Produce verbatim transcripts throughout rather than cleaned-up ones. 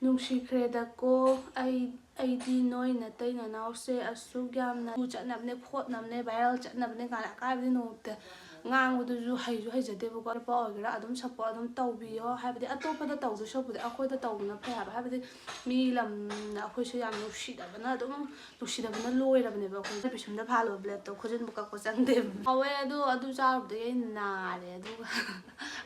ꯅꯨꯡꯁꯤꯈ꯭ꯔꯦꯗꯀꯣ꯫ ꯑꯩ ꯑꯩꯗꯤ ꯅꯣꯏ ꯅꯇꯩ ꯅꯅꯥꯎꯁꯦ ꯑꯁꯨꯛ ꯌꯥꯝꯅ ꯆꯠꯅꯕꯅꯦ ꯈꯣꯠꯅꯕꯅꯦ viral ꯆꯠꯅꯕꯅꯦ ꯀꯥꯏꯅ ꯑꯀꯥꯏꯕꯗꯤ ꯅꯣꯡꯃꯇ ꯉꯥꯡꯕꯗꯨꯁꯨ ꯍꯩꯁꯨ ꯍꯩꯖꯗꯦꯕꯀꯣ꯫ ꯅꯨꯄꯥ ꯑꯣꯏꯒꯦꯔꯥ ꯑꯗꯨꯝ support ꯑꯗꯨꯝ ꯇꯧꯕꯤꯌꯣ꯫ ꯍꯥꯏꯕꯗꯤ ꯑꯇꯣꯞꯄꯗ ꯇꯧꯗꯣꯏ ꯁꯔꯨꯛꯄꯨꯗꯤ ꯑꯩꯈꯣꯏꯗ ꯇꯧꯕꯅ ꯐꯩ ꯍꯥꯏꯕ꯫ ꯍꯥꯏꯕꯗꯤ ꯃꯤ ꯂꯝꯅ ꯑꯩꯈꯣꯏꯁꯦ ꯌꯥꯝ ꯅꯨꯡꯁꯤꯗꯕꯅ ꯑꯗꯨꯝ ꯅꯨꯡꯁꯤꯗꯕꯅ ꯂꯣꯏꯔꯕꯅꯦꯕ꯫ ꯑꯩꯈꯣꯏꯁꯦ ꯄꯤꯁꯨꯝꯗ ꯐꯥꯜꯂꯨꯕ blade ꯇꯣ ꯈꯨꯖꯤꯟꯕꯨ ꯀꯛꯄ ꯆꯪꯗꯦꯕ꯫ ꯍꯧꯋꯦ ꯑꯗꯣ ꯑꯗꯨ ꯆꯥꯔꯨꯕꯗꯒꯤ ꯑꯩ ꯅꯥꯔꯦ꯫ ꯑꯗꯨꯒ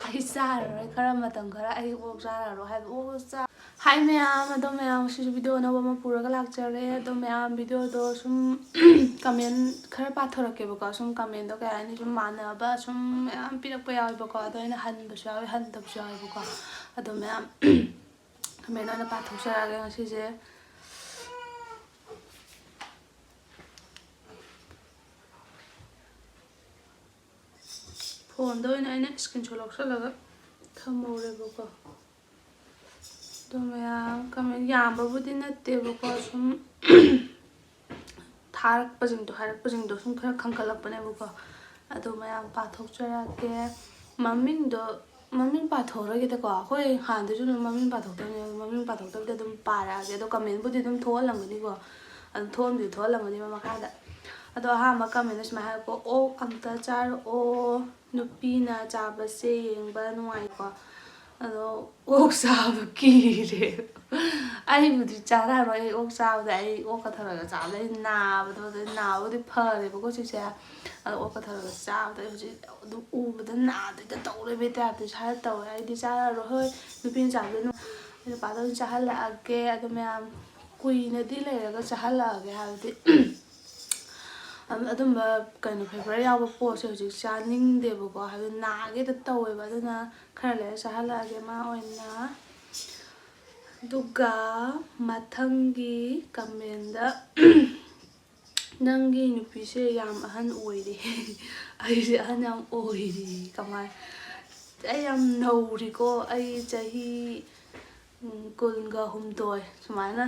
ꯑꯩ ꯆꯥꯔꯔꯣꯏ ꯈꯔ ꯃꯇꯝ ꯈꯔ꯫ ꯑꯩ ꯑꯣꯛ ꯆꯥꯔꯔꯣꯏ ꯍꯥꯏꯕ ꯑꯣꯛ ꯆꯥ ꯍꯥꯏ ꯃꯌꯥꯝ꯫ ꯑꯗꯣ ꯃꯌꯥꯝ ꯉꯁꯤꯁꯨ video ꯑꯅꯧꯕ ꯑꯃ ꯄꯨꯔꯒ ꯂꯥꯛꯆꯔꯦ꯫ ꯑꯗꯣ ꯃꯌꯥꯝ video ꯗꯣ ꯁꯨꯝ comment ꯈꯔ ꯄꯥꯊꯣꯔꯛꯀꯦꯕꯀꯣ꯫ ꯁꯨꯝ comment ꯗꯣ ꯀꯩ ꯍꯥꯏꯅꯤ, ꯁꯨꯝ ꯃꯥꯟꯅꯕ ꯁꯨꯝ ꯃꯌꯥꯝ ꯄꯤꯔꯛꯄ ꯌꯥꯎꯋꯦꯕꯀꯣ꯫ ꯑꯗꯣ ꯑꯩꯅ ꯍꯟꯕꯁꯨ ꯌꯥꯎꯋꯦ, ꯍꯟꯗꯕꯁꯨ ꯌꯥꯎꯋꯦꯕꯀꯣ꯫ ꯑꯗꯣ ꯃꯌꯥꯝ comment ꯑꯣꯏꯅ ꯄꯥꯊꯣꯛꯆꯔꯛꯑꯒꯦ ꯉꯁꯤꯁꯦ꯫ Phone ꯗ ꯑꯣꯏꯅ ꯑꯩꯅ screenshot ꯂꯧꯁꯜꯂꯒ ꯊꯝꯍꯧꯔꯦꯕꯀꯣ꯫ ꯑꯗꯣ ꯃꯌꯥꯝ comment ꯌꯥꯝꯕꯕꯨꯗꯤ ꯅꯠꯇꯦꯕꯀꯣ, ꯁꯨꯝ ꯊꯥꯔꯛꯄꯁꯤꯡꯗꯣ, ꯍꯥꯏꯔꯛꯄꯁꯤꯡꯗꯣ ꯁꯨꯝ ꯈꯔ ꯈꯟꯒꯠꯂꯛꯄꯅꯦꯕꯀꯣ꯫ ꯑꯗꯣ ꯃꯌꯥꯝ ꯄꯥꯊꯣꯛꯆꯔꯛꯀꯦ꯫ ꯃꯃꯤꯡꯗꯣ, ꯃꯃꯤꯡ ꯄꯥꯊꯣꯛꯑꯔꯣꯏꯒꯦꯗꯀꯣ꯫ ꯑꯩꯈꯣꯏ ꯍꯥꯟꯅꯗꯩꯁꯨ ꯑꯗꯨꯝ ꯃꯃꯤꯡ ꯄꯥꯊꯣꯛꯇꯕꯅꯦ꯫ ꯃꯃꯤꯡ ꯄꯥꯊꯣꯛꯇꯕꯤꯗ ꯑꯗꯨꯝ ꯄꯥꯔꯛꯑꯒꯦ꯫ ꯑꯗꯣ comment ꯕꯨꯗꯤ ꯑꯗꯨꯝ ꯊꯣꯛꯍꯜꯂꯝꯒꯅꯤꯀꯣ꯫ ꯑꯗꯨꯝ ꯊꯣꯛꯑꯝꯗꯤ ꯊꯣꯛꯍꯜꯂꯝꯒꯅꯤꯕ ꯃꯈꯥꯗ꯫ ꯑꯗꯣ ꯑꯍꯥꯟꯕ comment ꯁꯨꯃꯥꯏꯅ ꯍꯥꯏꯔꯛꯄ, "ꯑꯣꯛ ꯑꯝꯇ ꯆꯥꯔꯛꯑꯣ, ꯅꯨꯄꯤꯅ ꯆꯥꯕꯁꯦ ꯌꯦꯡꯕ ꯅꯨꯡꯉꯥꯏꯀꯣ"꯫ ꯑꯗꯣ ꯑꯣꯛ ꯆꯥꯕ ꯀꯤꯔꯦ꯫ ꯑꯩꯕꯨꯗꯤ ꯆꯥꯔꯛꯑꯔꯣꯏ꯫ ꯑꯩ ꯑꯣꯛ ꯆꯥꯕꯗ, ꯑꯩ ꯑꯣꯛꯀ ꯊꯔꯣꯏꯒ ꯆꯥꯕꯗ ꯑꯩ ꯅꯥꯕꯗꯣ, ꯑꯗꯩ ꯅꯥꯕꯨꯗꯤ ꯐꯔꯦꯕꯀꯣ ꯍꯧꯖꯤꯛꯁꯦ꯫ ꯑꯗꯣ ꯑꯣꯛꯀ ꯊꯔꯣꯏꯒ ꯆꯥꯕꯗ ꯑꯩ ꯍꯧꯖꯤꯛ ꯑꯗꯨꯝ ꯎꯕꯗ ꯅꯥꯗꯣꯏꯗ ꯇꯧ ꯂꯩꯕꯩ type ꯇ ꯏꯁꯥꯗ ꯇꯧꯋꯦ꯫ ꯑꯩꯗꯤ ꯆꯥꯔꯛꯑꯔꯣꯏ꯫ ꯍꯣꯏ, ꯅꯨꯄꯤꯅ ꯆꯥꯕꯗ ꯑꯗꯨꯝ ꯑꯩ ꯅꯨꯄꯥꯗ ꯑꯣꯏꯅ ꯆꯥꯍꯜꯂꯛꯑꯒꯦ꯫ ꯑꯗꯣ ꯃꯌꯥꯝ ꯀꯨꯏꯅꯗꯤ ꯂꯩꯔꯒ ꯆꯥꯍꯜꯂꯛꯑꯒꯦ, ꯍꯥꯏꯕꯗꯤ ꯑꯗꯨꯝꯕ ꯀꯩꯅꯣ favour ꯌꯥꯎꯕ ꯄꯣꯠꯁꯦ ꯍꯧꯖꯤꯛ ꯆꯥꯅꯤꯡꯗꯦꯕꯀꯣ, ꯍꯥꯏꯕꯗꯤ ꯅꯥꯒꯦꯗ ꯇꯧꯋꯦꯕ꯫ ꯑꯗꯨꯅ ꯈꯔ ꯂꯩꯔ ꯆꯥꯍꯜꯂꯛꯑꯒꯦ ꯃꯥ ꯑꯣꯏꯅ꯫ ꯑꯗꯨꯒ ꯃꯊꯪꯒꯤ comment ꯗ, "ꯅꯪꯒꯤ ꯅꯨꯄꯤꯁꯦ ꯌꯥꯝ ꯑꯍꯟ ꯑꯣꯏꯔꯦ"꯫ ꯑꯩꯁꯦ ꯑꯍꯟ ꯌꯥꯝ ꯑꯣꯏꯔꯦ꯫ ꯀꯃꯥꯏ, ꯑꯩ ꯌꯥꯝ ꯅꯧꯔꯤꯀꯣ꯫ ꯑꯩ ꯆꯍꯤ, ꯎꯝ, ꯀꯨꯟꯒ ꯍꯨꯝꯗꯣꯏ ꯁꯨꯃꯥꯏꯅ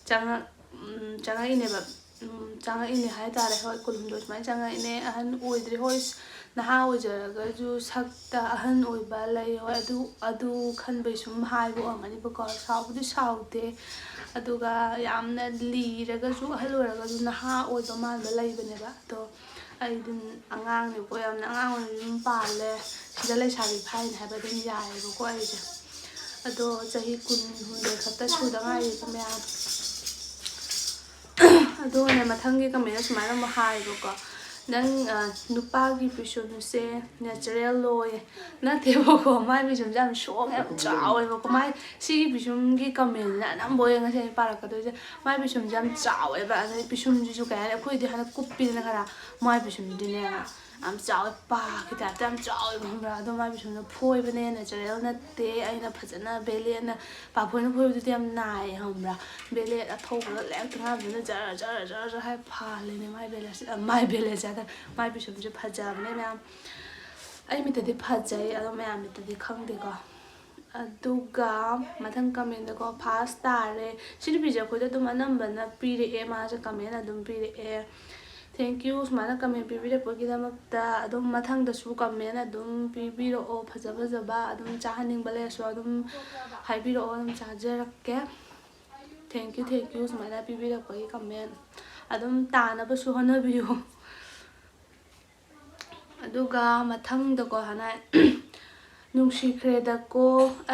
ꯆꯪꯉꯛ-, ꯎꯝ, ꯆꯪꯉꯛꯏꯅꯦꯕ꯫ ꯎꯝ, ꯆꯪꯉꯛꯏꯅꯦ ꯍꯥꯏꯇꯥꯔꯦ꯫ ꯍꯣꯏ, ꯀꯨꯟꯍꯨꯝꯗꯣꯏ ꯁꯨꯃꯥꯏꯅ ꯆꯪꯉꯛꯏꯅꯦ꯫ ꯑꯍꯟ ꯑꯣꯏꯗ꯭ꯔꯤ꯫ ꯍꯣꯏ, ꯅꯍꯥ ꯑꯣꯏꯖꯔꯒꯁꯨ ꯁꯛꯇ ꯑꯍꯟ ꯑꯣꯏꯕ ꯂꯩ꯫ ꯍꯣꯏ, ꯑꯗꯨ ꯑꯗꯨ ꯈꯟꯕꯩ ꯁꯨꯝ ꯍꯥꯏꯕ ꯑꯣꯏꯔꯝꯒꯅꯤꯕꯀꯣ꯫ ꯁꯥꯎꯕꯨꯗꯤ ꯁꯥꯎꯗꯦ, ꯑꯗꯨꯒ ꯌꯥꯝꯅ ꯂꯤꯔꯒꯁꯨ, ꯑꯍꯜ ꯑꯣꯏꯔꯒꯁꯨ ꯅꯍꯥ ꯑꯣꯏꯕ ꯃꯥꯟꯕ ꯂꯩꯕꯅꯦꯕ꯫ ꯑꯗꯣ ꯑꯩꯗꯤ ꯑꯉꯥꯡꯅꯦꯕꯀꯣ, ꯌꯥꯝꯅ ꯑꯉꯥꯡ ꯑꯣꯏꯅ ꯌꯨꯝ ꯄꯥꯜꯂꯦ, ꯁꯤꯗ ꯂꯩꯁꯥꯕꯤ ꯐꯥꯏꯅ ꯍꯥꯏꯕ ꯑꯗꯨꯝ ꯌꯥꯏꯌꯦꯕꯀꯣ ꯑꯩꯁꯦ꯫ ꯑꯗꯣ ꯆꯍꯤ ꯀꯨꯟꯍꯨꯝꯗꯣꯏ ꯈꯛꯇ ꯁꯨꯗ ꯉꯥꯏꯔꯤꯀꯣ ꯃꯌꯥꯝ꯫ ꯑꯗꯨꯒꯅꯦ, ꯃꯊꯪꯒꯤ ꯀꯃꯦꯟꯗ ꯁꯨꯃꯥꯏꯅ ꯑꯃꯨꯛ ꯍꯥꯏꯌꯦꯕꯀꯣ, "ꯅꯪ, ꯑ, ꯅꯨꯄꯥꯒꯤ ꯄꯤꯁꯨꯝꯁꯦ natural ꯂꯣꯌꯦ?" ꯅꯠꯇꯦꯕꯀꯣ, ꯃꯥꯏ ꯄꯤꯁꯨꯝꯁꯦ ꯌꯥꯝ ꯁꯣꯡꯉꯦ, ꯌꯥꯝ ꯆꯥꯎꯋꯦꯕꯀꯣ꯫ ꯃꯥꯏ ꯁꯤꯒꯤ ꯄꯤꯁꯨꯝꯒꯤ ꯀꯃꯦꯟꯁꯤꯅ ꯑꯅꯝꯕ ꯑꯣꯏꯅ ꯉꯁꯤ ꯑꯩꯅ ꯄꯥꯔꯛꯀꯗꯣꯏꯁꯦ꯫ ꯃꯥꯏ ꯄꯤꯁꯨꯝꯁꯦ ꯌꯥꯝ ꯆꯥꯎꯋꯦꯕ, ꯑꯗꯩ ꯄꯤꯁꯨꯝꯁꯤꯁꯨ ꯀꯩ ꯍꯥꯏꯅꯤ, ꯑꯩꯈꯣꯏꯗꯤ ꯍꯟꯗꯛ ꯀꯨꯞꯄꯤꯗꯅ ꯈꯔ, ꯃꯥꯏ ꯄꯤꯁꯨꯝꯗꯤꯅꯦ ꯌꯥꯝ ꯆꯥꯎꯋꯦ, ꯄꯥꯒꯤ ꯇꯥꯏꯞꯇ ꯌꯥꯝ ꯆꯥꯎꯋꯦꯕ, ꯈꯪꯕ꯭ꯔꯥ? ꯑꯗꯣ ꯃꯥꯏ ꯄꯤꯁꯨꯝꯗꯣ ꯐꯣꯏꯕꯅꯦ, natural ꯅꯠꯇꯦ꯫ ꯑꯩꯅ ꯐꯖꯅ ꯕꯦꯂꯦꯠꯅ, ꯄꯥꯐꯣꯏꯅ ꯐꯣꯏꯕꯗꯨꯗꯤ ꯌꯥꯝ ꯅꯥꯏꯌꯦ, ꯈꯪꯕ꯭ꯔꯥ? ꯕꯦꯂꯦꯠ ꯑꯊꯧꯕꯗ ꯂꯦꯛꯇ ꯉꯥꯏꯕꯗꯨꯅ ꯖꯔ ꯖꯔ ꯖꯔ ꯖꯔ ꯍꯥꯏ ꯐꯥꯜꯂꯦꯅꯦ ꯃꯥꯏ ꯕꯦꯂꯦꯠꯁꯦ, ꯑ, ꯃꯥꯏ ꯕꯦꯂꯦꯠꯁꯦ ꯍꯥꯏꯗ, ꯃꯥꯏ ꯄꯤꯁꯨꯝꯁꯦ ꯐꯖꯕꯅꯦ ꯃꯌꯥꯝ꯫ ꯑꯩ ꯃꯤꯠꯇꯗꯤ ꯐꯖꯩ, ꯑꯗꯣ ꯃꯌꯥꯝ ꯃꯤꯠꯇꯗꯤ ꯈꯪꯗꯦꯀꯣ꯫ ꯑꯗꯨꯒ ꯃꯊꯪ ꯀꯃꯦꯟꯗꯀꯣ, "ꯐꯥꯁ ꯇꯥꯔꯦ"꯫ ꯁꯤ ꯅꯨꯄꯤꯁꯦ ꯑꯩꯈꯣꯏꯗ ꯑꯗꯨꯝ ꯑꯅꯝꯕꯅ ꯄꯤꯔꯛꯑꯦ, ꯃꯥꯁꯦ ꯀꯃꯦꯟ ꯑꯗꯨꯝ ꯄꯤꯔꯛꯑꯦ꯫ Thank you ꯁꯨꯃꯥꯏꯅ ꯀꯃꯦꯟ ꯄꯤꯕꯤꯔꯛꯄꯒꯤꯗꯃꯛꯇ꯫ ꯑꯗꯨꯝ ꯃꯊꯪꯗꯁꯨ ꯀꯃꯦꯟ ꯑꯗꯨꯝ ꯄꯤꯕꯤꯔꯛꯑꯣ, ꯐꯖ ꯐꯖꯕ ꯑꯗꯨꯝ ꯆꯥꯍꯟꯅꯤꯡꯕ ꯂꯩꯔꯁꯨ ꯑꯗꯨꯝ ꯍꯥꯏꯕꯤꯔꯛꯑꯣ, ꯑꯗꯨꯝ ꯆꯥꯖꯔꯛꯀꯦ꯫ Thank you, thank you ꯁꯨꯃꯥꯏꯅ ꯄꯤꯕꯤꯔꯛꯄꯒꯤ ꯀꯃꯦꯟ꯫ ꯑꯗꯨꯝ ꯇꯥꯅꯕꯁꯨ ꯍꯣꯠꯅꯕꯤꯌꯨ꯫ ꯑꯗꯨꯒ ꯃꯊꯪꯗꯀꯣ ꯍꯥꯏꯅ, "ꯅꯨꯡꯁꯤꯈ꯭ꯔꯦꯗꯀꯣ,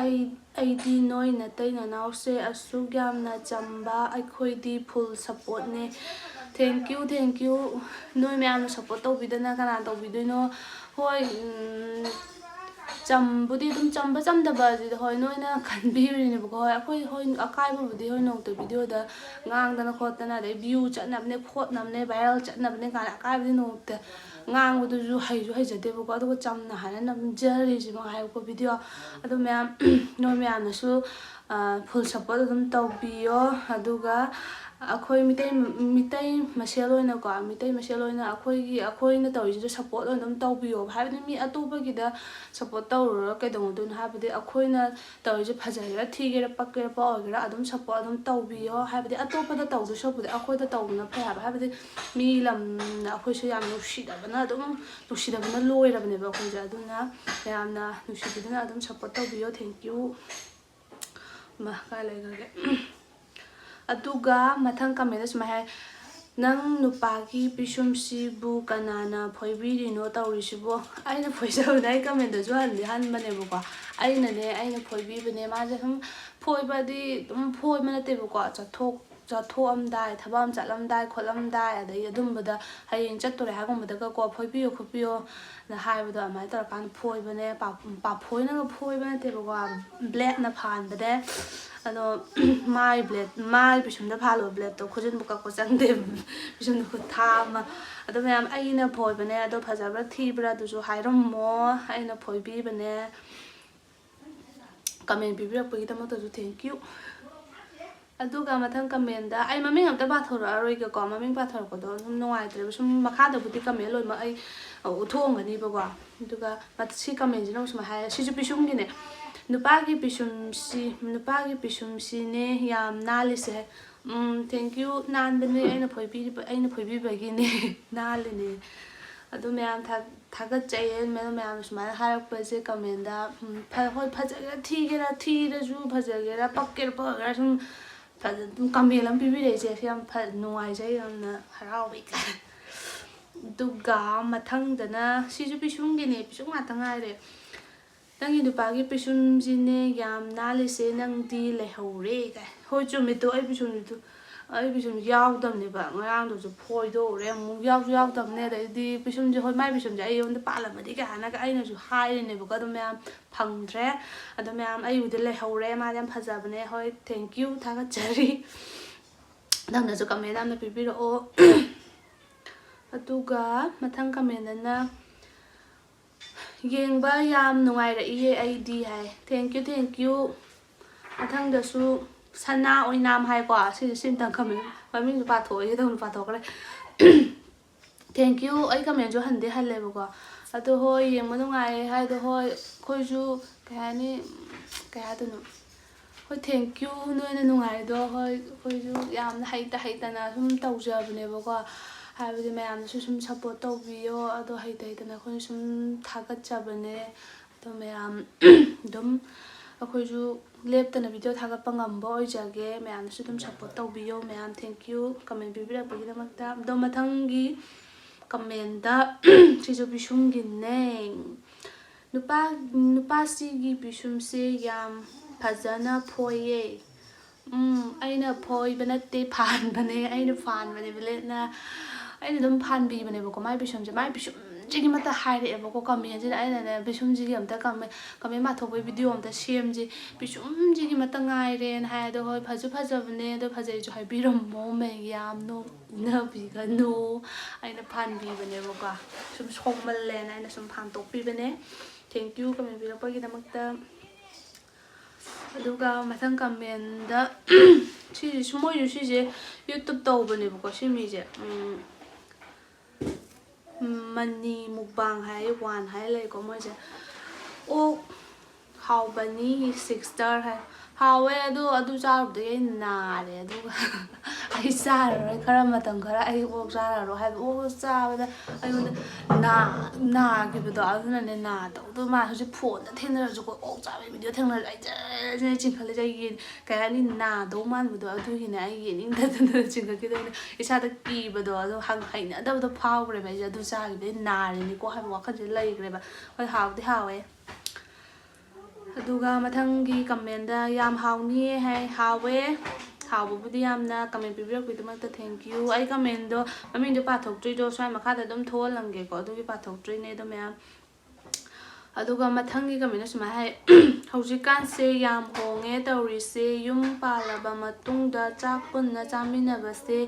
ꯑꯩ, ꯑꯩꯗꯤ ꯅꯣꯏ ꯅꯇꯩ ꯅꯅꯥꯎꯁꯦ ꯑꯁꯨꯛ ꯌꯥꯝꯅ ꯆꯝꯕ, ꯑꯩꯈꯣꯏꯗꯤ full supportꯅꯦ"꯫ Thank you, thank you꯫ ꯅꯣꯏ ꯃꯌꯥꯝꯅ support ꯇꯧꯕꯤꯗꯅ ꯀꯅꯥ ꯇꯧꯕꯤꯗꯣꯏꯅꯣ? ꯍꯣꯏ, ꯎꯝ, ꯆꯝꯕꯨꯗꯤ ꯑꯗꯨꯝ, ꯆꯝꯕ ꯆꯝꯗꯕ ꯑꯗꯨꯗꯤ ꯍꯣꯏ ꯅꯣꯏꯅ ꯈꯟꯕꯤꯔꯤꯅꯦꯕꯀꯣ꯫ ꯍꯣꯏ, ꯑꯩꯈꯣꯏ ꯍꯣꯏ ꯑꯀꯥꯏꯕꯕꯨꯗꯤ ꯍꯣꯏ ꯅꯣꯡꯃꯇ videoꯗ ꯉꯥꯡꯗꯅ ꯈꯣꯠꯇꯅ, ꯑꯗꯩ view ꯆꯠꯅꯕꯅꯦ ꯈꯣꯠꯅꯕꯅꯦ viral ꯆꯠꯅꯕꯅꯦ ꯀꯥꯏꯅ ꯑꯀꯥꯏꯕꯗꯤ ꯅꯣꯡꯃꯇ ꯉꯥꯡꯕꯗꯨꯁꯨ ꯍꯩꯁꯨ ꯍꯩꯖꯗꯦꯕꯀꯣ꯫ ꯑꯗꯨꯒ ꯆꯝꯅ ꯍꯥꯏꯅ ꯅꯝꯖꯔꯤꯁꯤ ꯃꯉꯥꯏꯔꯦꯀꯣ video꯫ ꯑꯗꯣ ꯃꯌꯥꯝ, ꯅꯣꯏ ꯃꯌꯥꯝꯅꯁꯨ ꯐꯨꯜ ꯁꯞꯄꯣꯔꯠ ꯑꯗꯨꯝ ꯇꯧꯕꯤꯌꯣ꯫ ꯑꯗꯨꯒ ꯑꯩꯈꯣꯏ ꯃꯤꯇꯩ ꯃꯤꯇꯩ ꯃꯁꯦꯜ ꯑꯣꯏꯅꯀꯣ, ꯃꯤꯇꯩ ꯃꯁꯦꯜ ꯑꯣꯏꯅ ꯑꯩꯈꯣꯏꯒꯤ, ꯑꯩꯈꯣꯏꯅ ꯇꯧꯔꯤꯁꯤꯗ ꯁꯞꯄꯣꯔꯠ ꯑꯣꯏꯅ ꯑꯗꯨꯝ ꯇꯧꯕꯤꯌꯣꯕ꯫ ꯍꯥꯏꯕꯗꯤ ꯃꯤ ꯑꯇꯣꯞꯄꯒꯤꯗ ꯁꯞꯄꯣꯔꯠ ꯇꯧꯔꯨꯔꯒ ꯀꯩꯗꯧꯅꯗꯣꯏꯅꯣ? ꯍꯥꯏꯕꯗꯤ ꯑꯩꯈꯣꯏꯅ ꯇꯧꯔꯤꯁꯦ ꯐꯖꯒꯦꯔꯥ ꯊꯤꯒꯦꯔꯥ ꯄꯛꯀꯦꯔꯥ ꯄꯛꯑꯣꯏꯒꯦꯔꯥ ꯑꯗꯨꯝ ꯁꯞꯄꯣꯔꯠ ꯑꯗꯨꯝ ꯇꯧꯕꯤꯌꯣ꯫ ꯍꯥꯏꯕꯗꯤ ꯑꯇꯣꯞꯄꯗ ꯇꯧꯗꯣꯏ ꯁꯔꯨꯛꯄꯨꯗꯤ ꯑꯩꯈꯣꯏꯗ ꯇꯧꯕꯅ ꯐꯩ ꯍꯥꯏꯕ꯫ ꯍꯥꯏꯕꯗꯤ ꯃꯤ ꯂꯝꯅ ꯑꯩꯈꯣꯏꯁꯨ ꯌꯥꯝ ꯅꯨꯡꯁꯤꯗꯕꯅ ꯑꯗꯨꯝ, ꯅꯨꯡꯁꯤꯗꯕꯅ ꯂꯣꯏꯔꯕꯅꯦꯕ ꯑꯩꯈꯣꯏꯁꯦ꯫ ꯑꯗꯨꯅ ꯃꯌꯥꯝꯅ ꯅꯨꯡꯁꯤꯕꯤꯗꯨꯅ ꯑꯗꯨꯝ ꯁꯞꯄꯣꯔꯠ ꯇꯧꯕꯤꯌꯣ꯫ Thank you꯫ ꯃꯥ ꯀꯥꯏ ꯂꯩꯈ꯭ꯔꯒꯦ? ꯑꯗꯨꯒ ꯃꯊꯪ ꯀꯃꯦꯟꯗ ꯁꯨꯃꯥꯏ ꯍꯥꯏ: "ꯅꯪ ꯅꯨꯄꯥꯒꯤ ꯄꯤꯁꯨꯝꯁꯤꯕꯨ ꯀꯅꯥꯅ ꯐꯣꯏꯕꯤꯔꯤꯅꯣ ꯇꯧꯔꯤꯁꯤꯕꯣ?" ꯑꯩꯅ ꯐꯣꯏꯖꯕꯅꯦ꯫ ꯑꯩ ꯀꯃꯦꯟꯗꯁꯨ ꯍꯟꯗꯤ ꯍꯟꯕꯅꯦꯕꯀꯣ꯫ ꯑꯩꯅꯅꯦ, ꯑꯩꯅ ꯐꯣꯏꯕꯤꯕꯅꯦ꯫ ꯃꯥꯁꯦ ꯁꯨꯝ ꯐꯣꯏꯕꯗꯤ ꯑꯗꯨꯝ ꯐꯣꯏꯕ ꯅꯠꯇꯦꯕꯀꯣ, ꯆꯠꯊꯣꯛ ꯆꯠꯊꯣꯛꯑꯝꯗꯥꯏ, ꯊꯕꯛ ꯑꯃ ꯆꯠꯂꯝꯗꯥꯏ ꯈꯣꯠꯂꯝꯗꯥꯏ, ꯑꯗꯒꯤ ꯑꯗꯨꯝꯕꯗ ꯍꯌꯦꯡ ꯆꯠꯇꯣꯔꯦ ꯍꯥꯏꯒꯨꯝꯕꯗꯒꯀꯣ, "ꯐꯣꯏꯕꯤꯌꯣ ꯈꯣꯠꯄꯤꯌꯣꯅ" ꯍꯥꯏꯕꯗꯣ ꯑꯗꯨꯃꯥꯏꯅ ꯇꯧꯔꯀꯥꯟꯗ ꯐꯣꯏꯕꯅꯦ꯫ ꯄꯥ-, ꯄꯥꯐꯣꯏꯅꯒ ꯐꯣꯏꯕ ꯅꯠꯇꯦꯕꯀꯣ, ꯕ꯭ꯂꯦꯗꯅ ꯐꯥꯟꯕꯅꯦ꯫ ꯑꯗꯣ ꯃꯥꯏ ꯕ꯭ꯂꯦꯗ, ꯃꯥꯏ ꯄꯤꯁꯨꯝꯗ ꯐꯥꯜꯂꯨꯕ ꯕ꯭ꯂꯦꯗꯇꯣ ꯈꯨꯖꯤꯟꯕꯨ ꯀꯛꯄ ꯆꯪꯗꯦ, ꯄꯤꯁꯨꯝꯗ ꯈꯨꯠ ꯊꯥ ꯑꯃ꯫ ꯑꯗꯣ ꯃꯌꯥꯝ, ꯑꯩꯅ ꯐꯣꯏꯕꯅꯦ꯫ ꯑꯗꯣ ꯐꯖꯕ꯭ꯔꯥ ꯊꯤꯕ꯭ꯔꯥ ꯑꯗꯨꯁꯨ ꯍꯥꯏꯔꯝꯃꯣ꯫ ꯑꯩꯅ ꯐꯣꯏꯕꯤꯕꯅꯦ꯫ ꯀꯃꯦꯟ ꯄꯤꯕꯤꯔꯛꯄꯒꯤꯗꯃꯛꯇꯁꯨ thank you꯫ ꯑꯗꯨꯒ ꯃꯊꯪ ꯀꯃꯦꯟꯗ ꯑꯩ ꯃꯃꯤꯡ ꯑꯝꯇ ꯄꯥꯊꯣꯔꯛꯑꯔꯣꯏꯒꯦꯀꯣ, ꯃꯃꯤꯡ ꯄꯥꯊꯣꯔꯛꯄꯗꯣ ꯑꯗꯨꯝ ꯅꯨꯡꯉꯥꯏꯇ꯭ꯔꯦꯕ꯫ ꯁꯨꯝ ꯃꯈꯥꯗꯕꯨꯗꯤ ꯀꯃꯦꯟ ꯂꯣꯏꯅꯃꯛ ꯑꯩ ꯎꯠꯊꯣꯛꯑꯝꯒꯅꯤꯕꯀꯣ꯫ ꯑꯗꯨꯒ ꯃꯠ-, ꯁꯤ ꯀꯃꯦꯟꯁꯤꯅ ꯑꯃꯨꯛ ꯁꯨꯃꯥꯏꯅ ꯍꯥꯏ, ꯁꯤꯁꯨ ꯄꯤꯁꯨꯝꯒꯤꯅꯦ: "ꯅꯨꯄꯥꯒꯤ ꯄꯤꯁꯨꯝꯁꯤ, ꯅꯨꯄꯥꯒꯤ ꯄꯤꯁꯨꯝꯁꯤꯅꯦ ꯌꯥꯝ ꯅꯥꯜꯂꯤꯁꯦ"꯫ ꯎꯝ, thank you꯫ ꯅꯥꯟꯕꯅꯦ, ꯑꯩꯅ ꯐꯣꯏꯕꯤꯔꯤꯕ, ꯑꯩꯅ ꯐꯣꯏꯕꯤꯕꯒꯤꯅꯦ꯫ ꯅꯥꯜꯂꯤꯅꯦ꯫ ꯑꯗꯨ ꯃꯌꯥꯝ ꯊꯥ-, ꯊꯥꯒꯠꯆꯩꯌꯦ꯫ ꯃꯌꯥꯝ, ꯃꯌꯥꯝ ꯁꯨꯃꯥꯏꯅ ꯍꯥꯏꯔꯛꯄꯁꯦ ꯀꯃꯦꯟꯗ꯫ ꯎꯝ, ꯐ-, ꯍꯣꯏ, ꯐꯖꯒꯦꯔꯥ ꯊꯤꯒꯦꯔꯥ, ꯊꯤꯔꯁꯨ ꯐꯖꯒꯦꯔꯥ ꯄꯛꯀꯦꯔꯥ ꯄꯛꯑꯣꯏꯒꯦꯔꯥ ꯁꯨꯝ ꯐꯖ-, ꯑꯗꯨꯝ ꯀꯃꯦꯟ ꯑꯃ ꯄꯤꯕꯤꯔꯛꯏꯁꯦ, ꯁꯤ ꯌꯥꯝ ꯐ-, ꯅꯨꯡꯉꯥꯏꯖꯩ, ꯌꯥꯝꯅ ꯍꯔꯥꯎꯋꯦ꯫ ꯑꯗꯨꯒ ꯃꯊꯪꯗꯅ ꯁꯤꯁꯨ ꯄꯤꯁꯨꯝꯒꯤꯅꯦ, ꯄꯤꯁꯨꯝ ꯉꯥꯛꯇ ꯉꯥꯏꯔꯦ꯫ "ꯅꯪꯒꯤ ꯅꯨꯄꯥꯒꯤ ꯄꯤꯁꯨꯝꯁꯤꯅꯦ ꯌꯥꯝ ꯅꯥꯜꯂꯤꯁꯦ, ꯅꯪꯗꯤ ꯂꯩꯍꯧꯔꯦ" ꯀꯥꯏ꯫ ꯍꯣꯏ, ꯆꯨꯝꯃꯤꯗꯣ, ꯑꯩ ꯄꯤꯁꯨꯝꯁꯤꯗꯣ, ꯑꯩ ꯄꯤꯁꯨꯝꯁꯦ ꯌꯥꯎꯗꯕꯅꯦꯕ꯫ ꯉꯔꯥꯡꯗꯨꯁꯨ ꯐꯣꯏꯗꯣꯛꯎꯔꯦ, ꯑꯃꯨꯛ ꯌꯥꯎꯁꯨ ꯌꯥꯎꯗꯕꯅꯦ꯫ ꯑꯗꯩꯗꯤ ꯄꯤꯁꯨꯝꯁꯦ, ꯍꯣꯏ, ꯃꯥꯏ ꯄꯤꯁꯨꯝꯁꯦ ꯑꯩꯉꯣꯟꯗ ꯄꯥꯜꯂꯝꯃꯗꯤ ꯀꯥꯏ ꯍꯥꯏꯅꯒ ꯑꯩꯅꯁꯨ ꯍꯥꯏꯔꯤꯅꯦꯕꯀꯣ꯫ ꯑꯗꯣ ꯃꯌꯥꯝ, ꯐꯪꯗ꯭ꯔꯦ꯫ ꯑꯗꯣ ꯃꯌꯥꯝ, ꯑꯩꯕꯨꯗꯤ ꯂꯩꯍꯧꯔꯦ, ꯃꯥꯗꯤ ꯌꯥꯝ ꯐꯖꯕꯅꯦ꯫ ꯍꯣꯏ, thank you, ꯊꯥꯒꯠꯆꯔꯤ꯫ ꯅꯪꯅꯁꯨ ꯀꯃꯦꯟ ꯌꯥꯝꯅ ꯄꯤꯕꯤꯔꯛꯑꯣ꯫ ꯑꯗꯨꯒ ꯃꯊꯪ ꯀꯃꯦꯟꯗꯅ, "ꯌꯦꯡꯕ ꯌꯥꯝ ꯅꯨꯡꯉꯥꯏꯔꯛꯏꯌꯦ ꯑꯩꯗꯤ" ꯍꯥꯏ꯫ Thank you, thank you꯫ ꯃꯊꯪꯗꯁꯨ ꯁꯅꯥ ꯑꯣꯏꯅꯥꯝ ꯍꯥꯏꯀꯣ, ꯁꯤꯁꯦ ꯁꯤꯝꯇꯪ ꯈꯪꯃꯤꯟ-, ꯃꯃꯤꯡꯁꯨ ꯄꯥꯊꯣꯛꯑꯣ, ꯏꯗꯧꯅ ꯄꯥꯊꯣꯛꯈ꯭ꯔꯦ꯫ Thank you꯫ ꯑꯩ comment ꯁꯨ ꯍꯟꯗꯤ ꯍꯜꯂꯦꯕꯀꯣ꯫ ꯑꯗꯣ ꯍꯣꯏ, ꯌꯦꯡꯕ ꯅꯨꯡꯉꯥꯏꯌꯦ ꯍꯥꯏꯗꯣ, ꯍꯣꯏ, ꯑꯩꯈꯣꯏꯁꯨ ꯀꯩ ꯍꯥꯏꯅꯤ, ꯀꯩ ꯍꯥꯏꯗꯣꯏꯅꯣ, ꯍꯣꯏ, thank you, ꯅꯣꯏꯅ ꯅꯨꯡꯉꯥꯏꯔꯤꯗꯣ꯫ ꯍꯣꯏ, ꯑꯩꯈꯣꯏꯁꯨ ꯌꯥꯝꯅ ꯍꯩꯇ ꯍꯩꯇꯅ ꯁꯨꯝ ꯇꯧꯖꯕꯅꯦꯕꯀꯣ꯫ ꯍꯥꯏꯕꯗꯤ ꯃꯌꯥꯝꯅꯁꯨ ꯁꯨꯝ support ꯇꯧꯕꯤꯌꯣ꯫ ꯑꯗꯣ ꯍꯩꯇ ꯍꯩꯇꯅ ꯑꯩꯈꯣꯏꯅ ꯁꯨꯝ ꯊꯥꯒꯠꯆꯕꯅꯦ꯫ ꯑꯗꯣ ꯃꯌꯥꯝ ꯑꯗꯨꯝ, ꯑꯩꯈꯣꯏꯁꯨ ꯂꯦꯞꯇꯅ video ꯊꯥꯒꯠꯄ ꯉꯝꯕ ꯑꯣꯏꯖꯒꯦ꯫ ꯃꯌꯥꯝꯅꯁꯨ ꯑꯗꯨꯝ support ꯇꯧꯕꯤꯌꯣ꯫ ꯃꯌꯥꯝ thank you comment ꯄꯤꯕꯤꯔꯛꯄꯒꯤꯗꯃꯛꯇ꯫ ꯑꯗꯣ ꯃꯊꯪꯒꯤ comment ꯁꯤꯁꯨ ꯄꯤꯁꯨꯝꯒꯤꯅꯦ꯫ "ꯅꯨꯄꯥ, ꯅꯨꯄꯥꯁꯤꯒꯤ ꯄꯤꯁꯨꯝꯁꯦ ꯌꯥꯝ ꯐꯖꯅ ꯐꯣꯏꯌꯦ"꯫ ꯎꯝ, ꯑꯩꯅ ꯐꯣꯏꯕ ꯅꯠꯇꯦ, ꯐꯥꯟꯕꯅꯦ, ꯑꯩꯅ ꯐꯥꯟꯕꯅꯦ, blade ꯅ꯫ ꯑꯩꯅ ꯑꯗꯨꯝ ꯐꯥꯟꯕꯤꯕꯅꯦꯕꯀꯣ ꯃꯥꯏ ꯄꯤꯁꯨꯝꯁꯦ꯫ ꯃꯥꯏ ꯄꯤꯁꯨꯝꯁꯤꯒꯤ ꯃꯇ ꯍꯥꯏꯔꯛꯑꯦꯕꯀꯣ comment ꯁꯤꯗ꯫ ꯑꯩꯅꯅꯦ, ꯄꯤꯁꯨꯝꯁꯤꯒꯤ ꯑꯝꯇ comment, comment ꯄꯥꯊꯣꯛꯄꯒꯤ video ꯑꯝꯇ ꯁꯦꯝꯁꯤ, ꯄꯤꯁꯨꯝꯁꯤꯒꯤ ꯃꯇ ꯉꯥꯏꯔꯦꯅ ꯍꯥꯏ꯫ ꯑꯗꯣ ꯍꯣꯏ, ꯐꯁꯨ ꯐꯖꯕꯅꯦ, ꯑꯗꯣ ꯐꯖꯩꯁꯨ ꯍꯥꯏꯕꯤꯔꯝꯃꯣ ꯃꯌꯥꯝ, ꯅꯣꯛꯅꯕꯤꯒꯅꯨ꯫ ꯑꯩꯅ ꯐꯥꯟꯕꯤꯕꯅꯦꯕꯀꯣ, ꯁꯨꯝ ꯁꯣꯛꯃꯜꯂꯦꯅ ꯑꯩꯅ ꯁꯨꯝ ꯐꯥꯟꯗꯣꯛꯄꯤꯕꯅꯦ꯫ Thank you comment ꯄꯤꯔꯛꯄꯒꯤꯗꯃꯛꯇ꯫ ꯑꯗꯨꯒ ꯃꯊꯪ comment ꯗ ꯁꯤꯁꯦ, ꯃꯣꯏꯁꯨ ꯁꯤꯁꯦ YouTube ꯇꯧꯕꯅꯦꯕꯀꯣ, ꯁꯤ ꯃꯤꯁꯦ꯫ ꯎꯝ, ꯃꯅꯤ mukbang ꯍꯥꯏ, ꯋꯥꯟ ꯍꯥꯏ ꯂꯩꯀꯣ ꯃꯣꯏꯁꯦ꯫ "ꯑꯣꯛ ꯍꯥꯎꯕꯅꯤ sister" ꯍꯥꯏ꯫ ꯍꯥꯎꯋꯦ, ꯑꯗꯣ ꯑꯗꯨ ꯆꯥꯔꯨꯕꯗꯒꯤ ꯑꯩ ꯅꯥꯔꯦ꯫ ꯑꯗꯨꯒ ꯑꯩ ꯆꯥꯔꯔꯣꯏ, ꯈꯔ ꯃꯇꯝ ꯈꯔ ꯑꯩ ꯑꯣꯛ ꯆꯥꯔꯔꯣꯏ ꯍꯥꯏꯕ꯫ ꯑꯣꯛ ꯆꯥꯕꯗ ꯑꯩꯉꯣꯟꯗ ꯅꯥ-, ꯅꯥꯈꯤꯕꯗꯣ꯫ ꯑꯗꯨꯅꯅꯦ, ꯅꯥꯗꯧꯗꯣ ꯃꯥ ꯍꯧꯖꯤꯛ phone ꯗ ꯊꯦꯡꯅꯔꯁꯨꯀꯣ, ꯑꯣꯛ ꯆꯥꯕꯒꯤ video ꯊꯦꯡꯅꯔꯁꯨ ꯑꯩ ꯖꯔ ꯖꯔ ꯆꯤꯡꯈꯠꯂꯦ꯫ ꯑꯩꯒꯤ, ꯀꯩ ꯍꯥꯏꯅꯤ, ꯅꯥꯗꯧ ꯃꯥꯟꯕꯗꯣ, ꯑꯗꯨꯒꯤꯅꯦ ꯑꯩ ꯌꯦꯡꯅꯤꯡꯗꯗꯅ ꯆꯤꯡꯈꯠꯈꯤꯗꯣꯏꯅꯦ꯫ ꯏꯁꯥꯗ ꯀꯤꯕꯗꯣ, ꯑꯗꯣ ꯍꯪ-, ꯍꯩꯅꯗꯕꯗꯣ ꯐꯥꯎꯈ꯭ꯔꯦꯕ ꯑꯩꯁꯦ꯫ ꯑꯗꯨ ꯆꯥꯈꯤꯕꯗꯩ ꯅꯥꯔꯤꯅꯤꯀꯣ ꯍꯥꯏꯕ ꯋꯥꯈꯜꯁꯦ ꯂꯩꯈ꯭ꯔꯦꯕ꯫ ꯍꯣꯏ, ꯍꯥꯎꯗꯤ ꯍꯥꯎꯋꯦ꯫ ꯑꯗꯨꯒ ꯃꯊꯪꯒꯤ comment ꯗ "ꯌꯥꯝ ꯍꯥꯎꯅꯤꯌꯦ" ꯍꯥꯏ꯫ ꯍꯥꯎꯋꯦ, ꯍꯥꯎꯕꯕꯨꯗꯤ ꯌꯥꯝꯅ꯫ Comment ꯄꯤꯕꯤꯔꯛꯄꯒꯤꯗꯃꯛꯇ thank you꯫ ꯑꯩ comment ꯗꯣ, ꯃꯃꯤꯡꯗꯣ ꯄꯥꯊꯣꯛꯇ꯭ꯔꯤꯗꯣ ꯁ꯭ꯋꯥꯏ ꯃꯈꯥꯗ ꯑꯗꯨꯝ ꯊꯣꯛꯍꯜꯂꯝꯒꯦꯀꯣ, ꯑꯗꯨꯒꯤ ꯄꯥꯊꯣꯛꯇ꯭ꯔꯤꯅꯦ꯫ ꯑꯗꯣ ꯃꯌꯥꯝ, ꯑꯗꯨꯒ ꯃꯊꯪꯒꯤ comment ꯗ ꯁꯨꯃꯥꯏꯅ ꯍꯥꯏ: "ꯍꯧꯖꯤꯛꯀꯥꯟꯁꯦ ꯌꯥꯝ ꯍꯣꯡꯉꯦ ꯇꯧꯔꯤꯁꯦ, ꯌꯨꯝ ꯄꯥꯜꯂꯕ ꯃꯇꯨꯡꯗ ꯆꯥꯛ ꯄꯨꯟꯅ ꯆꯥꯃꯤꯟꯅꯕꯁꯦ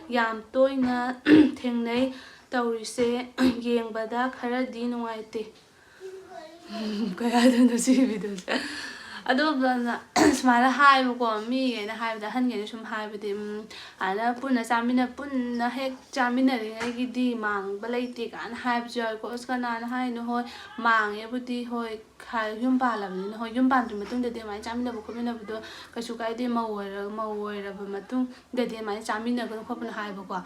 ꯌꯥꯝ ꯇꯣꯏꯅ ꯊꯦꯡꯅꯩ ꯇꯧꯔꯤꯁꯦ, ꯌꯦꯡꯕꯗ ꯈꯔꯗꯤ ꯅꯨꯡꯉꯥꯏꯇꯦ"꯫ ꯀꯩ ꯍꯥꯏꯗꯣꯏꯅꯣ ꯁꯤꯒꯤ video ꯁꯦ? ꯑꯗꯣ ꯁꯨꯃꯥꯏꯅ ꯍꯥꯏꯕꯀꯣ, ꯃꯤꯈꯩꯅ ꯍꯥꯏꯕꯗ, ꯑꯍꯟꯈꯩꯅ ꯁꯨꯝ ꯍꯥꯏꯕꯗꯤ, ꯎꯝ, ꯑꯗ ꯄꯨꯟꯅ ꯆꯥꯃꯤꯟꯅ-, ꯄꯨꯟꯅ ꯍꯦꯛ ꯆꯥꯃꯤꯟꯅꯔꯤꯉꯩꯒꯤꯗꯤ ꯃꯥꯡꯕ ꯂꯩꯇꯦ ꯀꯥꯏꯅ ꯍꯥꯏꯕꯁꯨ ꯌꯥꯎꯋꯦꯀꯣ꯫ ꯑꯁ, ꯀꯅꯥꯅ ꯍꯥꯏꯅꯣ? ꯍꯣꯏ, ꯃꯥꯡꯉꯦꯕꯨꯗꯤ, ꯍꯣꯏ, ꯈ-, ꯌꯨꯝ ꯄꯥꯜꯂꯕꯅꯤꯅ, ꯍꯣꯏ, ꯌꯨꯝ ꯄꯥꯟꯗ꯭ꯔꯤ ꯃꯇꯨꯡꯗꯗꯤ ꯑꯗꯨꯃꯥꯏꯅ ꯆꯥꯃꯤꯟꯅꯕ ꯈꯣꯠꯃꯤꯟꯅꯕꯗꯣ ꯀꯩꯁꯨ ꯀꯥꯏꯗꯦ꯫ ꯃꯧ ꯑꯣꯏꯔ-, ꯃꯧ ꯑꯣꯏꯔꯕ ꯃꯇꯨꯡꯗꯗꯤ ꯑꯗꯨꯃꯥꯏꯅ ꯆꯥꯃꯤꯟꯅꯒꯅꯨ ꯈꯣꯠꯄꯅ ꯍꯥꯏꯕꯀꯣ꯫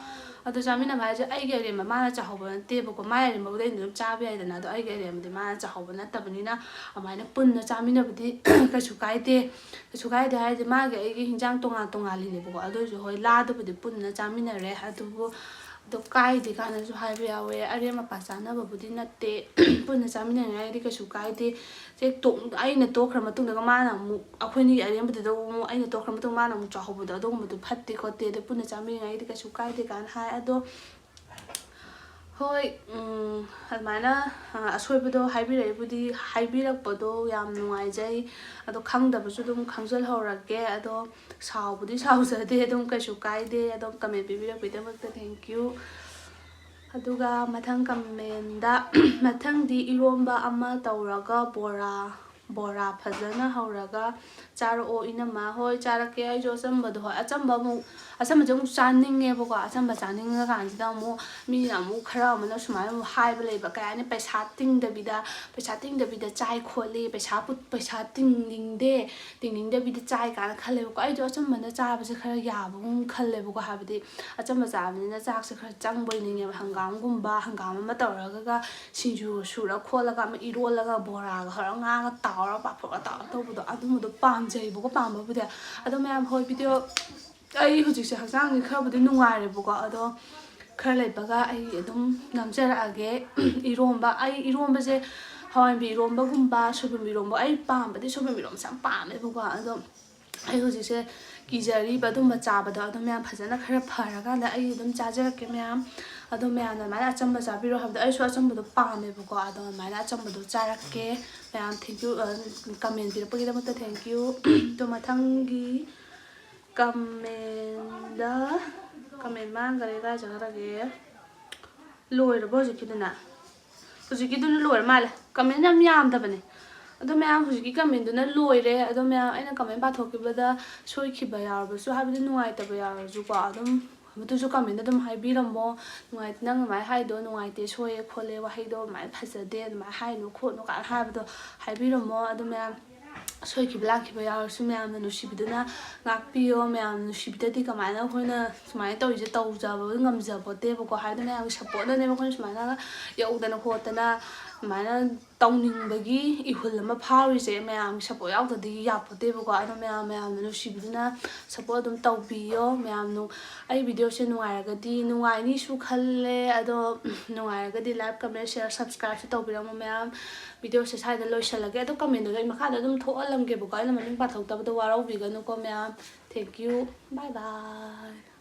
ꯑꯗꯣ ꯆꯥꯃꯤꯟꯅꯕ ꯍꯥꯏꯁꯦ ꯑꯩꯒꯤ ꯑꯔꯦꯝꯕ ꯃꯥꯅ ꯆꯥꯍꯧꯕ ꯅꯠꯇꯦꯕꯀꯣ, ꯃꯥꯏ ꯑꯔꯦꯝꯕꯕꯨꯗꯤ ꯑꯩꯅ ꯑꯗꯨꯝ ꯆꯥꯕ ꯌꯥꯏꯗꯅ꯫ ꯑꯗꯣ ꯑꯩꯒꯤ ꯑꯔꯦꯝꯕꯗꯤ ꯃꯥꯅ ꯆꯥꯍꯧꯕ ꯅꯠꯇꯕꯅꯤꯅ, ꯑꯗꯨꯃꯥꯏꯅ ꯄꯨꯟꯅ ꯆꯥꯃꯤꯟꯅꯕꯗꯤ ꯀꯩꯁꯨ ꯀꯥꯏꯗꯦ꯫ ꯀꯩꯁꯨ ꯀꯥꯏꯗꯦ ꯍꯥꯏꯗꯤ, ꯃꯥꯒꯤ ꯑꯩꯒꯤ ꯍꯤꯟꯖꯥꯡ ꯇꯣꯉꯥꯟ ꯇꯣꯉꯥꯜꯂꯤꯅꯦꯕꯀꯣ꯫ ꯑꯗꯨ ꯑꯣꯏꯔꯁꯨ, ꯍꯣꯏ, ꯂꯥꯗꯨꯕꯨꯗꯤ ꯄꯨꯟꯅ ꯆꯥꯃꯤꯟꯅꯔꯦ, ꯑꯗꯨꯕꯨ ꯑꯗꯣ ꯀꯥꯏꯗꯦ ꯀꯥꯏꯅꯁꯨ ꯍꯥꯏꯕ ꯌꯥꯎꯋꯦ꯫ ꯑꯔꯦꯝ ꯑꯄꯥ ꯆꯥꯅꯕꯕꯨꯗꯤ ꯅꯠꯇꯦ꯫ ꯄꯨꯟꯅ ꯆꯥꯃꯤꯟꯅꯔꯤꯉꯩꯗꯤ ꯀꯩꯁꯨ ꯀꯥꯏꯗꯦ꯫ ꯆꯦꯛ ꯇꯣꯛ-, ꯑꯩꯅ ꯇꯣꯛꯈ꯭ꯔ ꯃꯇꯨꯡꯗꯒ ꯃꯥꯅ ꯑꯃꯨꯛ, ꯑꯩꯈꯣꯏꯅꯤꯒꯤ ꯑꯔꯦꯝꯕꯗꯨꯗ ꯑꯃꯨꯛ ꯑꯩꯅ ꯇꯣꯛꯈ꯭ꯔ ꯃꯇꯨꯡ ꯃꯥꯅ ꯑꯃꯨꯛ ꯆꯥꯍꯧꯕꯗꯣ, ꯑꯗꯨꯒꯨꯝꯕꯗꯣ ꯐꯠꯇꯦ ꯈꯣꯠꯇꯦ꯫ ꯑꯗꯣ ꯄꯨꯟꯅ ꯆꯥꯃꯤꯟꯅꯔꯤꯉꯩꯗꯤ ꯀꯩꯁꯨ ꯀꯥꯏꯗꯦ ꯀꯥꯏꯅ ꯍꯥꯏ꯫ ꯑꯗꯣ ꯍꯣꯏ, ꯎꯝ, ꯑꯗꯨꯃꯥꯏꯅ, ꯑ, ꯑꯁꯣꯏꯕꯗꯣ ꯍꯥꯏꯕꯤꯔꯛꯏꯕꯨꯗꯤ, ꯍꯥꯏꯕꯤꯔꯛꯄꯗꯣ ꯌꯥꯝ ꯅꯨꯡꯉꯥꯏꯖꯩ꯫ ꯑꯗꯣ ꯈꯪꯗꯕꯁꯨ ꯑꯗꯨꯝ ꯈꯪꯖꯤꯜꯍꯧꯔꯒꯦ꯫ ꯑꯗꯣ ꯁꯥꯎꯕꯨꯗꯤ ꯁꯥꯎꯖꯗꯦ, ꯑꯗꯨꯝ ꯀꯩꯁꯨ ꯀꯥꯏꯗꯦ꯫ ꯑꯗꯨꯝ comment ꯄꯤꯕꯤꯔꯛꯄꯒꯤꯗꯃꯛꯇ thank you꯫ ꯑꯗꯨꯒ ꯃꯊꯪ comment, ꯃꯊꯪꯗꯤ ꯏꯔꯣꯝꯕ ꯑꯃ ꯇꯧꯔꯒ ꯕꯣꯔꯥ, ꯕꯣꯔꯥ ꯐꯖꯅ ꯍꯧꯔꯒ ꯆꯥꯔꯛꯑꯣ ꯏꯅꯝꯃ꯫ ꯍꯣꯏ, ꯆꯥꯔꯛꯀꯦ꯫ ꯑꯩꯁꯨ ꯑꯆꯝꯕꯗꯣ, ꯍꯣꯏ, ꯑꯆꯝꯕ ꯑꯃꯨꯛ, ꯑꯆꯝꯕꯁꯦ ꯑꯃꯨꯛ ꯆꯥꯅꯤꯡꯉꯦꯕꯀꯣ꯫ ꯑꯆꯝꯕ ꯆꯥꯅꯤꯡꯉ ꯀꯥꯟꯁꯤꯗ ꯑꯃꯨꯛ ꯃꯤꯅ ꯑꯃꯨꯛ ꯈꯔ ꯑꯃꯅ ꯁꯨꯃꯥꯏꯅ ꯑꯃꯨꯛ ꯍꯥꯏꯕ ꯂꯩꯕ, ꯀꯩ ꯍꯥꯏꯅꯤ, ꯄꯩꯁꯥ ꯇꯤꯡꯗꯕꯤꯗ, ꯄꯩꯁꯥ ꯇꯤꯡꯗꯕꯤꯗ ꯆꯥꯏ ꯈꯣꯠꯂꯤ, ꯄꯩꯁꯥ ꯄꯨ-, ꯄꯩꯁꯥ ꯇꯤꯡꯅꯤꯡꯗꯦ, ꯇꯤꯡꯅꯤꯡꯗꯕꯤꯗ ꯆꯥꯏ ꯀꯥꯏꯅ ꯈꯜꯂꯦꯕꯀꯣ꯫ ꯑꯩꯁꯨ ꯑꯆꯝꯕꯅ ꯆꯥꯕꯁꯦ ꯈꯔ ꯌꯥꯕꯒꯨꯝ ꯈꯜꯂꯦꯕꯀꯣ, ꯍꯥꯏꯕꯗꯤ ꯑꯆꯝꯕ ꯆꯥꯕꯅꯤꯅ ꯆꯥꯛꯁꯦ ꯈꯔ ꯆꯪꯕ ꯑꯣꯏꯅꯤꯡꯉꯦꯕ꯫ ꯍꯪꯒꯥꯝꯒꯨꯝꯕ, ꯍꯪꯒꯥꯝ ꯑꯃ ꯇꯧꯔꯒ ꯁꯤꯡꯖꯨ ꯁꯨꯔ ꯈꯣꯠꯂꯒ ꯑꯃ ꯏꯔꯣꯜꯂꯒ ꯕꯣꯔꯥꯒ ꯍꯧꯔꯒ ꯉꯥꯒ ꯇꯥꯎꯔꯒ ꯄꯥꯐꯣꯔꯒ ꯇꯥꯎꯔꯒ ꯇꯧꯕꯗꯣ, ꯑꯗꯨꯝꯕꯗꯣ ꯄꯥꯝꯖꯩꯕꯀꯣ, ꯄꯥꯝꯕꯕꯨꯗꯤ꯫ ꯑꯗꯣ ꯃꯌꯥꯝ, ꯍꯣꯏ, video, ꯑꯩ ꯍꯧꯖꯤꯛꯁꯦ ꯍꯛꯆꯥꯡꯁꯦ ꯈꯔꯕꯨꯗꯤ ꯅꯨꯡꯉꯥꯏꯔꯦꯕꯀꯣ, ꯑꯗꯣ ꯈꯔ ꯂꯩꯕꯒ ꯑꯩ ꯑꯗꯨꯝ ꯅꯝꯖꯔꯛꯑꯒꯦ꯫ ꯏꯔꯣꯝꯕ, ꯑꯩ ꯏꯔꯣꯝꯕꯁꯦ, ꯍꯋꯥꯏꯟꯕꯤ ꯏꯔꯣꯝꯕꯒꯨꯝꯕ, ꯁꯣꯏꯕꯨꯝ ꯏꯔꯣꯝꯕ, ꯑꯩ ꯄꯥꯝꯕꯗꯤ ꯁꯣꯏꯕꯨꯝ ꯏꯔꯣꯝꯕꯁꯦ ꯌꯥꯝ ꯄꯥꯝꯃꯦꯕꯀꯣ꯫ ꯑꯗꯣ ꯑꯩ ꯍꯧꯖꯤꯛꯁꯦ ꯀꯤꯖꯔꯤꯕ ꯑꯗꯨꯝꯕ ꯆꯥꯕꯗꯣ꯫ ꯑꯗꯣ ꯃꯌꯥꯝ ꯐꯖꯅ ꯈꯔ ꯐꯔꯀꯥꯟꯗ ꯑꯩ ꯑꯗꯨꯝ ꯆꯥꯖꯔꯛꯀꯦ ꯃꯌꯥꯝ꯫ ꯑꯗꯣ ꯃꯌꯥꯝꯅ ꯑꯗꯨꯃꯥꯏꯅ ꯑꯆꯝꯕ ꯆꯥꯕꯤꯔꯣ ꯍꯥꯏꯕꯗꯣ, ꯑꯩꯁꯨ ꯑꯆꯝꯕꯗꯣ ꯄꯥꯝꯃꯦꯕꯀꯣ꯫ ꯑꯗꯣ ꯑꯗꯨꯃꯥꯏꯅ ꯑꯆꯝꯕꯗꯣ ꯆꯥꯔꯛꯀꯦ ꯃꯌꯥꯝ꯫ Thank you, comment ꯄꯤꯔꯛꯄꯒꯤꯗꯃꯛꯇ thank you꯫ ꯑꯗꯣ ꯃꯊꯪꯒꯤ commentꯗ, comment ꯃꯥꯡꯈꯔꯦ, ꯀꯥꯏ ꯆꯠꯈ꯭ꯔꯒꯦ? ꯂꯣꯏꯔꯕꯣ ꯍꯧꯖꯤꯛꯀꯤꯗꯨꯅ? ꯍꯧꯖꯤꯛꯀꯤꯗꯨꯅ ꯂꯣꯏꯔ ꯃꯥꯜꯂꯦ꯫ Comment ꯌꯥꯝ ꯌꯥꯝꯗꯕꯅꯦ꯫ ꯑꯗꯣ ꯃꯌꯥꯝ, ꯍꯧꯖꯤꯛꯀꯤ commentꯗꯨꯅ ꯂꯣꯏꯔꯦ꯫ ꯑꯗꯣ ꯃꯌꯥꯝ, ꯑꯩꯅ comment ꯄꯥꯊꯣꯛꯈꯤꯕꯗ ꯁꯣꯏꯈꯤꯕ ꯌꯥꯎꯔꯕꯁꯨ, ꯍꯥꯏꯕꯗꯤ ꯅꯨꯡꯉꯥꯏꯇꯕ ꯌꯥꯎꯔꯁꯨꯀꯣ, ꯑꯗꯨꯝ ꯑꯗꯨꯁꯨ commentꯗ ꯑꯗꯨꯝ ꯍꯥꯏꯕꯤꯔꯝꯃꯣ꯫ ꯅꯨꯡꯉꯥꯏ-, "ꯅꯪ ꯑꯗꯨꯃꯥꯏꯅ ꯍꯥꯏꯗꯣ ꯅꯨꯡꯉꯥꯏꯇꯦ, ꯁꯣꯏꯌꯦ ꯈꯣꯠꯂꯦ, ꯋꯥꯍꯩꯗꯣ ꯑꯗꯨꯃꯥꯏꯅ ꯐꯖꯗꯦ, ꯑꯗꯨꯃꯥꯏꯅ ꯍꯥꯏꯅꯨ ꯈꯣꯠꯅꯨ" ꯀꯥꯏꯅ ꯍꯥꯏꯕꯗꯣ ꯍꯥꯏꯕꯤꯔꯝꯃꯣ꯫ ꯑꯗꯨ ꯃꯌꯥꯝ, ꯁꯣꯏꯈꯤꯕ ꯂꯥꯛꯈꯤꯕ ꯌꯥꯎꯔꯁꯨ ꯃꯌꯥꯝꯅ ꯅꯨꯡꯁꯤꯕꯤꯗꯨꯅ ꯉꯥꯛꯄꯤꯌꯣ꯫ ꯃꯌꯥꯝꯅ ꯅꯨꯡꯁꯤꯕꯤꯗꯗꯤ ꯀꯃꯥꯏꯅ ꯑꯩꯈꯣꯏꯅ ꯁꯨꯃꯥꯏꯅ ꯇꯧꯔꯤꯁꯦ ꯇꯧꯖꯕ ꯉꯝꯖꯄꯣꯠꯇꯦꯕꯀꯣ꯫ ꯍꯥꯏꯕꯗꯤ ꯃꯌꯥꯝꯒꯤ supportꯅꯅꯦꯕ ꯑꯩꯈꯣꯏꯅ ꯁꯨꯃꯥꯏꯅ ꯌꯧꯗꯅ ꯈꯣꯠꯇꯅ ꯑꯗꯨꯃꯥꯏꯅ ꯇꯧꯅꯤꯡꯕꯒꯤ ꯏꯍꯨꯜ ꯑꯃ ꯐꯥꯎꯔꯤꯁꯦ꯫ ꯃꯌꯥꯝꯒꯤ support ꯌꯥꯎꯗ꯭ꯔꯗꯤ ꯌꯥꯄꯣꯠꯇꯦꯕꯀꯣ꯫ ꯑꯗꯣ ꯃꯌꯥꯝ, ꯃꯌꯥꯝꯅ ꯅꯨꯡꯁꯤꯕꯤꯗꯨꯅ support ꯑꯗꯨꯝ ꯇꯧꯕꯤꯌꯣ꯫ ꯃꯌꯥꯝ ꯅꯨ-, ꯑꯩ videoꯁꯦ ꯅꯨꯡꯉꯥꯏꯔꯒꯗꯤ, ꯅꯨꯡꯉꯥꯏꯅꯤꯁꯨ ꯈꯜꯂꯦ, ꯑꯗꯣ ꯅꯨꯡꯉꯥꯏꯔꯒꯗꯤ like, comment, share, subscribeꯁꯨ ꯇꯧꯕꯤꯔꯝꯃꯣ ꯃꯌꯥꯝ꯫ Videoꯁꯦ ꯁ꯭ꯋꯥꯏꯗ ꯂꯣꯏꯁꯤꯜꯂꯒꯦ꯫ ꯑꯗꯣ commentꯗꯣ ꯑꯩ ꯃꯈꯥꯗ ꯑꯗꯨꯝ ꯊꯣꯛꯍꯜꯂꯝꯒꯦꯕꯀꯣ, ꯑꯩꯅ ꯃꯃꯤꯡ ꯄꯥꯊꯣꯛꯇꯕꯗꯣ ꯋꯥꯔꯧꯕꯤꯒꯅꯨꯀꯣ ꯃꯌꯥꯝ꯫ Thank you, bye bye꯫